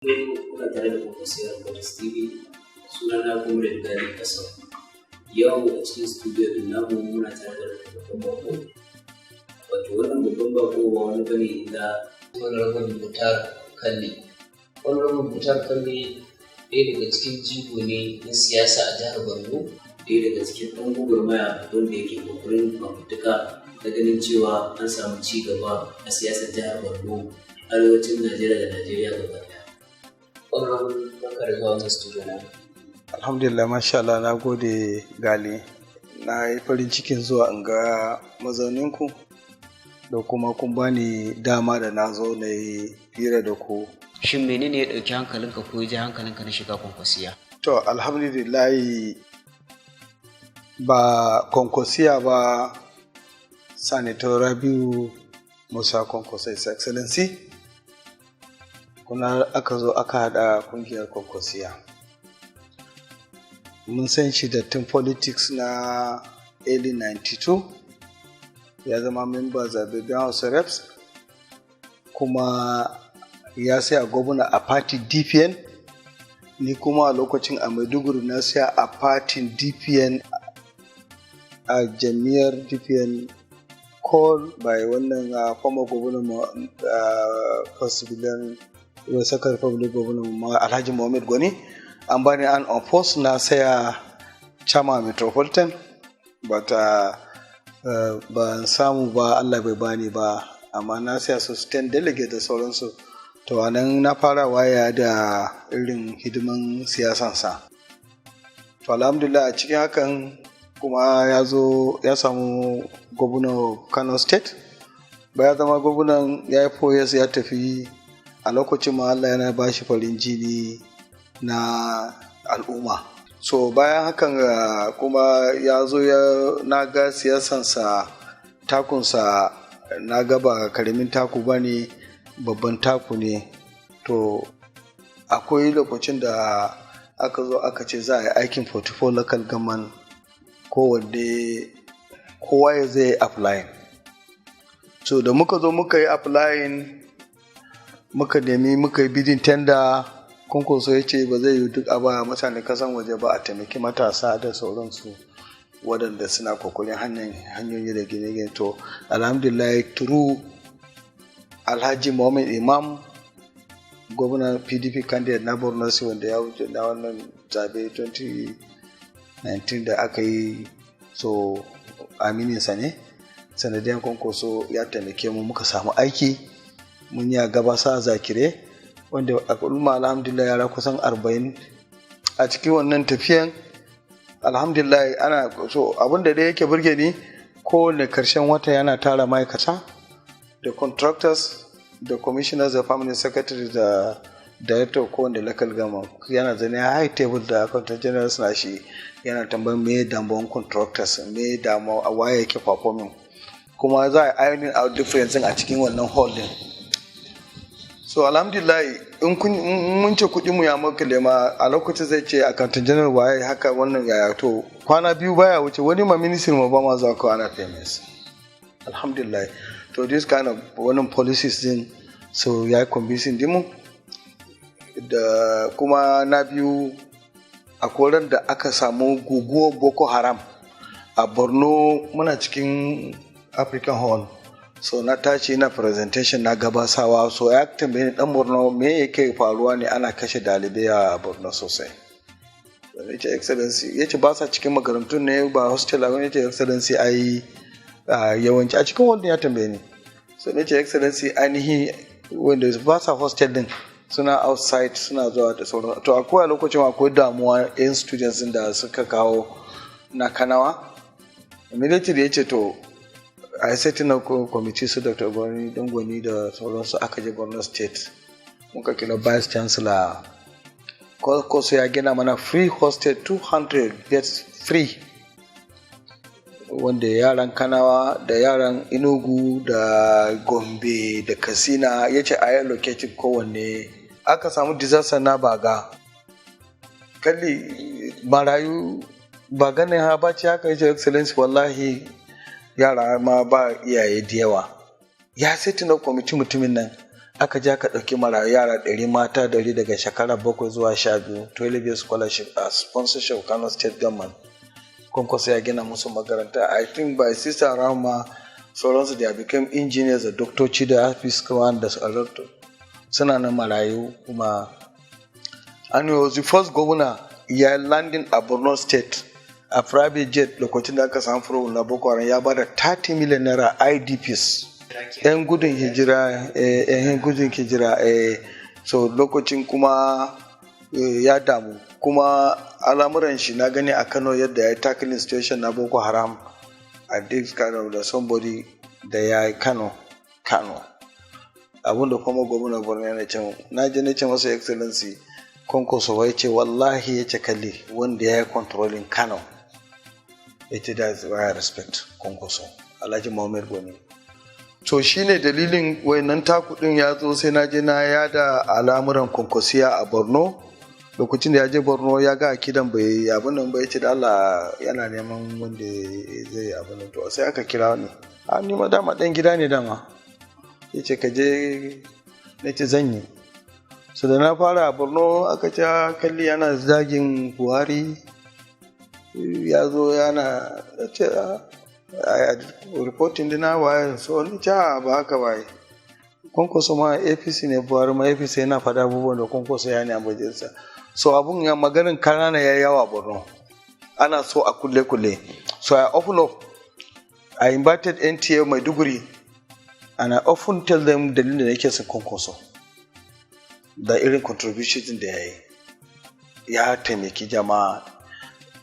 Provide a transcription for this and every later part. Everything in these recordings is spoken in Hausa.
Kuna tare da Kwankwasiyar Reporters TV, sunana Comrade Gali Kasau. Yau a cikin studio ɗin namu muna tare da babban bako. Wato wannan babban bako ba wani bane illa Honorable Mukhtar Kalli. Honorable Mukhtar Kalli ɗaya daga cikin jigo ne na siyasa a jihar Borno, ɗaya daga cikin ɗan gwagwarmaya wanda yake ƙoƙarin fafutuka na ganin cewa an samu ci gaba a siyasar jihar Borno, arewacin Najeriya da Najeriya gaba ɗaya. Honorable, barka da zuwa wannan studio na. Alhamdulillah, masha Allah, na gode Gali. Na yi farin cikin zuwa in ga mazauninku da kuma kun bani dama da na zo na yi hira da ku. Shin menene ya ɗauki hankalinka ko ya ja hankalinka na shiga Kwankwasiya? To, alhamdulillah, ba Kwankwasiya ba, Senator Rabiu Musa Kwankwaso, His Excellency. Kuna aka zo aka haɗa kungiyar Kwankwasiya. Mun san shi da tun politics na early 92, ya zama member zaɓe House Reps, kuma ya saya gwamna a party DPN. Ni kuma a lokacin a Maiduguri na saya a party DPN, a jam'iyyar DPN, call by wannan former governor, first civilian Second Republic governor, Alhaji Mohammed Gwani. An bani an post, na saya chairman metropolitan, but ban samu ba, Allah bai bani ba, amma na saya su 10 delegate da sauransu. To, anan na fara waya da irin hidiman siyasansa. To, alhamdulillah, a cikin hakan kuma ya zo ya samu gwamnan Kano State. Ba ya zama gwamnan, ya yi 4 years, ya tafi. A lokacin ma Allah yana ba shi farin jini na al'umma. So bayan hakan kuma ya zo ya na ga siyasansa, takunsa, na ga ba karamin taku ba ne, babban taku ne. To, akwai lokacin da aka zo aka ce za a yi aikin 44 local government, kowanne kowa ya zai applying. So da muka zo muka yi applying, muka nemi, muka yi bidding tender, Kwankwaso ya ce ba zai yi duk a ba mutane kasan waje ba, a taimaki matasa da sauransu waɗanda suna kokarin hanyoyi da gine-gine. To, alhamdulillah, through Alhaji Muhammad Imam, gwamnan PDP candidate na Borno, wanda ya wuce na wannan zabe 2019 da aka yi, so amininsa ne. Sanadiyan Kwankwaso ya taimake mu muka samu aiki. Mun yi a Gabasa, Zakire, wanda a al'umma, alhamdulillah, yara kusan 40 a cikin wannan tafiyan. Alhamdulillah, ana so abin da dai yake burge ni, kowane karshen wata yana tara ma'aikata da contractors da commissioners da permanent secretary da director kowane local government. Yana zane high table da accountant general na shi, yana tambayin me damuwan contractors, me damuwa, waye yake performing, kuma za a ironing out difference a cikin wannan hall din. So alhamdulillah, in mun ce kuɗin mu ya makale ma, a lokacin zai ce accountant general waye haka, wannan yaya. To, kwana 2 baya wuce, wani ma ministry ma ba ma zuwa ko ana payments, alhamdulillah. To, this kind of wannan policies din, so ya yi convincing dimu. Da kuma na biyu, a koran da aka samu guguwar Boko Haram a Borno, muna cikin African Hall. So na tashi na presentation na Gabasawa. So ya tambaye ni, dan Borno, me yake faruwa ne ana kashe dalibai a Borno sosai? Ya ce, "Excellency," ya ce, "ba sa cikin makarantun ne, ba hostel a?" Ya ce, "Excellency, ai yawanci a cikin wanda," ya tambaye ni. So na ce, "Excellency, ainihi wanda ba sa hostel din suna outside, suna zuwa da sauran." To, akwai a lokacin akwai damuwa yan students da suka kawo na Kanawa. Immediately ya ce, to, a setting up committee, su Dr. Gwani Dangwani da sauransu, aka je Borno State, muka kira vice chancellor Kwankwaso, ya gina mana free hostel, 200 beds free, wanda yaran Kanawa da yaran Enugu da Gombe da Katsina, ya ce a yi allocating kowanne. Aka samu disaster na Baga, kalli marayu ba ganin ha ba ce haka. Ya ce, "Excellency, wallahi yara ma ba iyaye da yawa." Ya setting up kwamiti, mutumin nan Aka ja ka ɗauki mara yara 100, mata 100, daga shekara 7 zuwa 12, 12 scholarship a sponsorship Kano State Government. Kwankwaso ya gina musu makaranta. I think by sister around ma sauransu, they became engineers da doktoci da office da sauransu, suna nan marayu kuma. And he was the first governor ya landing a Borno State a private jet lokacin da aka samu problem na Boko Haram. Ya bada 30 million naira IDPs, yan gudun hijira, yan gudun hijira. So lokacin kuma ya damu kuma al'amuran shi na gani a Kano, yadda ya yi tackling situation na Boko Haram a this kind of da somebody da ya yi Kano Kano. Abinda kuma gwamna Borno yana ce, na je na ce masa, "Excellency, Kwankwaso," ya ce, "Wallahi," ya ce, "kalli wanda ya yi controlling Kano." Ya ce, "That's why I respect Kwankwaso, Alhaji Muhammad Goni." To shine dalilin wayannan takudin ya zo, sai na je na yada al'amuran Kwankwasiya a Borno. Lokacin da ya je Borno, ya ga akidan bai abin nan bai ce da Allah yana neman wanda zai abin nan. To sai aka kira ni. A ni ma dama dan gida ne dama. Ya ce, "Ka je." Na ce, "Zan yi." So da na fara a Borno, aka ce kalli yana zagin Buhari, ya zo yana ce a reporting dina waye. So ni ce ba haka ba, Kwankwaso ma APC ne, Buhari ma APC, yana faɗa abubuwan da Kwankwaso ya ne a majalisa. So abun ya maganin kanana ya yawa Borno, ana so a kulle kulle. So I open up, I invited NTA Maiduguri and I often tell them dalilin da nake son Kwankwaso da irin contribution da ya yi, ya taimaki jama'a,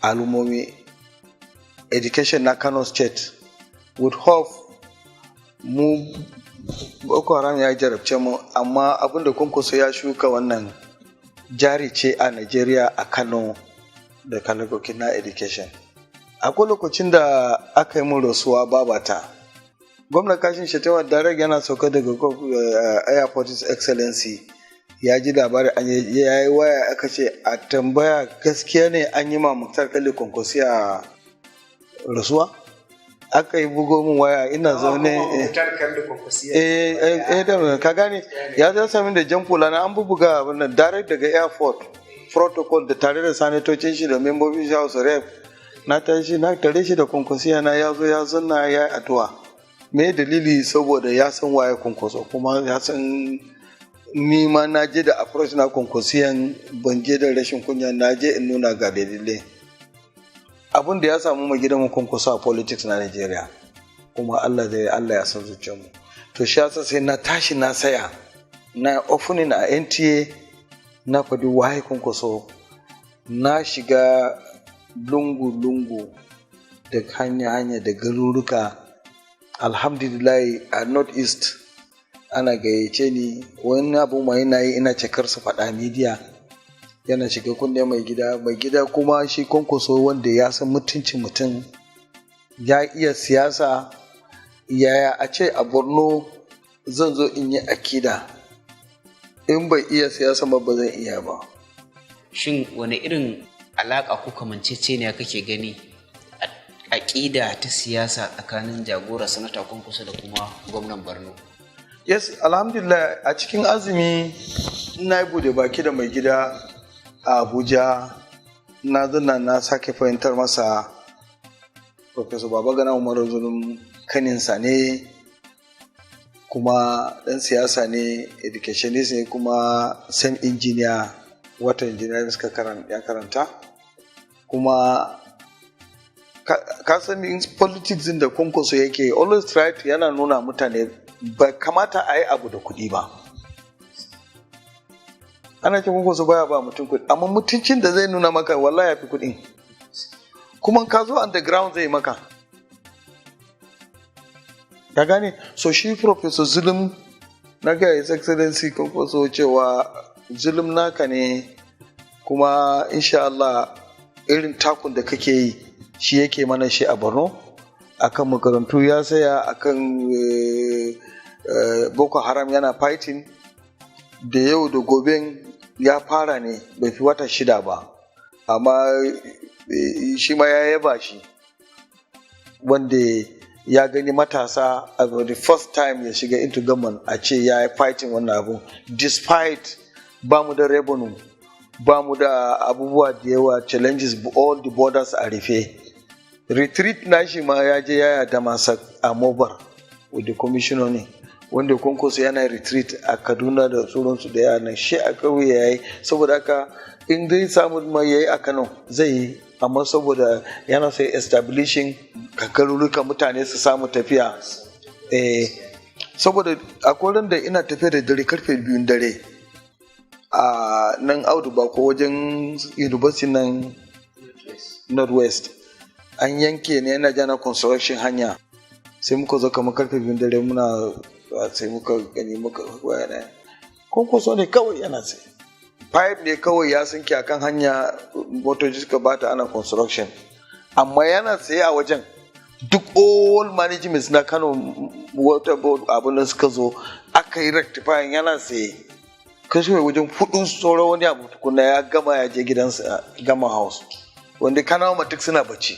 al'ummomi, education na Kano State. With hope mu Boko Haram ya jarabce mu, amma abinda Kwankwaso ya shuka, wannan jari ce a Nigeria, a Kano da kalakokin na education. Akwai lokacin da aka yi mun rasuwa babata, Gwamna Kashim Shettima direct yana sauka daga airport, His Excellency ya ji labarin an ya yi waya, aka ce a tambaya gaskiya ne an yi ma Muktar Kalli Kwankwasi a rasuwa. Aka yi bugo min waya, ina zaune. Eh eh, ka gane, ya zo sami da jan fula na, an bubuga abin nan direct daga airport protocol da tare da sanatocin shi da membobin House Rep. Na tashi na tare shi da Kwankwasiya na, ya zo ya zanna, ya yi addu'a. Me dalili? Saboda ya san waye Kwankwaso, kuma ya san ni ma na je da approach na Kwankwasiyan, ban je da rashin kunya, na je in nuna ga dalilai abin da ya samu mai gidan mu Kwankwaso a politics na Nigeria. Kuma Allah da Allah ya san zuciyarmu. To shi yasa sai na tashi na saya na opening a NTA, na faɗi waye Kwankwaso. Na shiga lungu-lungu da hanya-hanya da garuruka. Alhamdulillah, a North East ana gayyace ni. Wani abu ma yana yi, ina cakar su faɗa media, yana shiga kunne mai gida. Mai gida kuma shi Kwankwaso, wanda ya san mutuncin mutum, ya iya siyasa. Yaya a ce a Borno zan zo in yi akida in bai iya siyasa ba? Ba zan iya ba. Shin wani irin alaƙa ko kamanceceniya kake gani aƙida ta siyasa tsakanin jagora Sanata Kwankwaso da kuma gwamnan Borno? Yes, alhamdulillah, a cikin azumi na yi bude baki da mai gida a Abuja. Na zana na sake fahimtar masa Professor Babagana Umaru Zulum kaninsa ne, kuma ɗan siyasa ne, educationist ne, kuma same engineer, wata engineering suka ya karanta. Kuma ka san in politics din da Kwankwaso yake always try to yana nuna mutane ba kamata a yi abu da kuɗi ba. Ana ce Kwankwaso baya ba mutum kuɗi, amma mutuncin da zai nuna maka, wallahi ya fi kuɗin. Kuma ka zo on the ground zai maka, ka gane. So shi Professor Zulum, na ga His Excellency Kwankwaso cewa Zulum naka ne, kuma insha Allah irin takun da kake yi shi yake mana shi a Borno, akan makarantu ya saya, akan Boko Haram yana fighting. Da yau da gobe ya fara ne, bai fi wata 6 ba, amma shi ma ya yaba shi wanda Ya gani matasa a the first time ya shiga into government, a ce ya yi fighting wannan abu, despite ba mu da revenue, ba mu da abubuwa da yawa, challenges, all the borders a rufe. Retreat na shi ma ya je yaya da masa a Mobar with the commissioner ne, wanda Kwankwaso yana retreat a Kaduna da sauransu da yana shi a kauye ya yi. Saboda haka in zai samu ma ya yi a Kano zai yi, amma saboda yana sai establishing garurukan mutane su samu tafiya. Saboda akwai da ina tafiya da dare, karfe 2n dare, a nan Audu Bako, wajen university nan Northwest, an yanke ne yana jana construction hanya. Sai muka zo kamar karfe 2n dare muna, sai muka gani muka waya Kwankwaso ne kawai yana sai pipe ne kawai ya sinke akan hanya, motoci suka bata, ana construction, amma yana tsaye a wajen. Duk all management na Kano Water Board, abin da suka zo aka yi rectifying, yana tsaye kashe wajen hudu sauran wani abu tukuna ya gama ya je gidansa gama house, wanda Kanawa matuk suna bacci.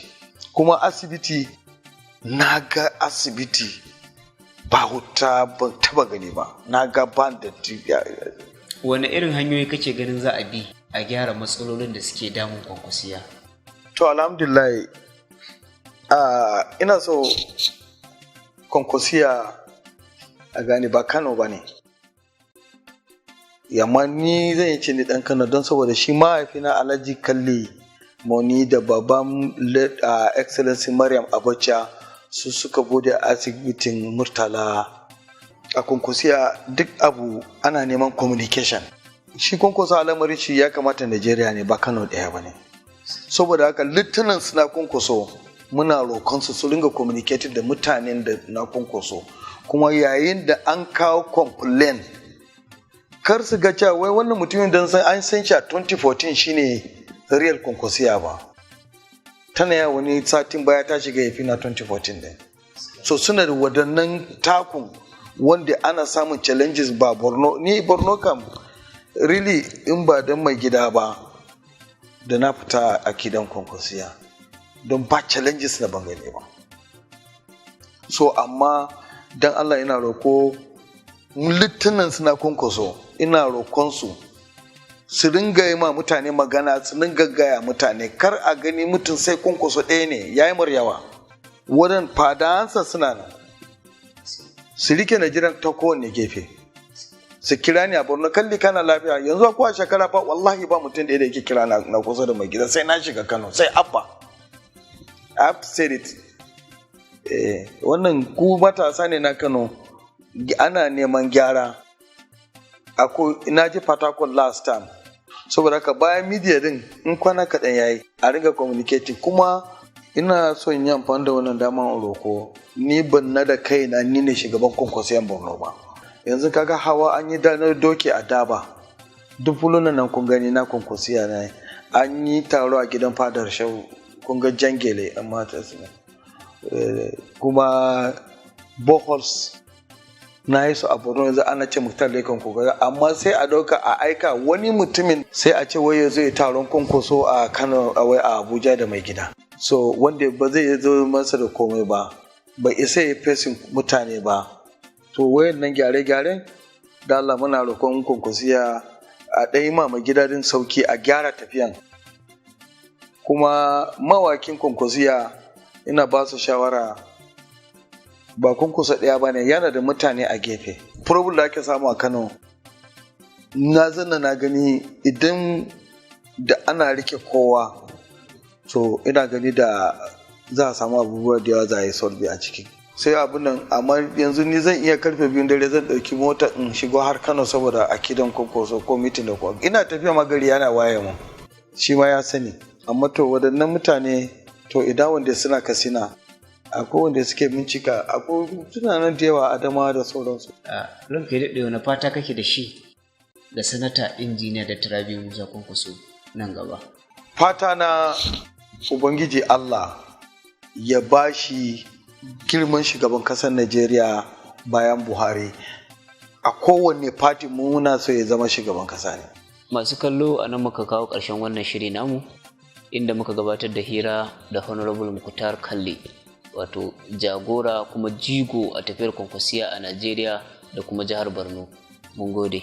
Kuma asibiti, na ga asibiti ba wuta, ban taba gani ba, na ga ban da Wane irin hanyoyi kake ganin za a bi a gyara matsalolin da suke damun Kwankwasiya? To, alhamdulillah, ina so Kwankwasiya a gane ba Kano ba ne, amma ni zan yi ce ni dan Kano, don saboda shi mahaifina Alhaji Kalli Moni da baban Excellency Maryam Abacha su suka bude asibitin Murtala. A Kwankwasiya duk abu ana neman communication. Shi Kwankwaso al'amari shi ya kamata Najeriya ne, ba Kano ɗaya ba ne. Saboda haka litinin suna Kwankwaso, muna roƙonsu su ringa communicating da mutanen da na Kwankwaso. Kuma yayin da an kawo complain, kar su ga cewa wai wannan mutumin don san an san shi a 2014 shine real Kwankwasiya ba. Tana ya wani satin baya ta shiga yafi na 2014 din. So suna da wadannan takun wanda ana samun challenges ba Borno ni. Borno kam really, in ba don mai gida ba da na fita a kidan Kwankwasiya, don ba challenges na ban gani ba. So amma don Allah ina roko litinin suna Kwankwaso, ina roƙonsu su ringa yi ma mutane magana, su ringa gaya mutane, kar a gani mutum sai Kwankwaso ɗaya ne ya yi yawa. Wurin fadansa suna nan su rike Najeriya ta kowane gefe. Su kira ni a Borno, "Kalli, kana lafiya?" Yanzu ko a shekara ba, wallahi ba mutum ɗaya da yake kira na kusa da mai gida sai na shiga Kano, sai Abba. I have to say it. Wannan ku matasa ne na Kano, ana neman gyara. Akwai na ji Fatakon last time. Saboda haka bayan media din, in kwana kaɗan yayi a ringa communicating. Kuma ina son yi amfani da wannan daman roko, ni ban na da kaina ni ne shugaban Kwankwasiyan Borno ba. Yanzu kaga hawa an yi danar doki a Daba, duk fulunan nan kun gani na Kwankwasiya na. An yi taro a gidan fadar Shau, kun ga jangele, amma ta kuma boreholes na yi su a Borno. Yanzu ana ce Muktar Lekan Kogaga, amma sai a dauka a aika wani mutumin, sai a ce wai ya zo ya taron Kwankwaso a Kano, a wai a Abuja da mai gida. So wanda ba zai zo masa da komai ba, bai isa ya fesin mutane ba. To wayan nan gyare-gyaren da Allah muna roƙon Kwankwasiya a ɗaya ma mai gida din sauki, a gyara tafiyan. Kuma mawakin Kwankwasiya ina ba su shawara, ba Kwankwaso ɗaya ba ne, yana da mutane a gefe. Problem da ake samu a Kano, na zanna na gani, idan da ana rike kowa, so ina gani da za a samu abubuwa da yawa za a yi solve a ciki sai abin nan. Amma yanzu ni zan iya karfe 2n dare zan ɗauki mota in shigo har Kano saboda a kidan Kwankwaso ko meeting da kuwa ina tafiya magari yana waye mu, shi ma ya sani. Amma to waɗannan mutane, to idan wanda suna Kasina, akwai wanda suke bincika, akwai suna nan da yawa, Adamawa da sauransu. Ranka ya daɗe, wani fata kake da shi da Sanata Injiniya da Rabiu Musa Kwankwaso nan gaba? Fata na, Ubangiji Allah ya bashi girman shugaban kasar Najeriya bayan Buhari. A kowanne party muna so ya zama shugaban kasa ne. Masu kallo, a nan muka kawo ƙarshen wannan shiri namu, inda muka gabatar da hira da Honorable Muktar Kalli. Wato jagora kuma jigo a tafiyar Kwankwasiya a Najeriya da kuma jihar Borno. Mun gode.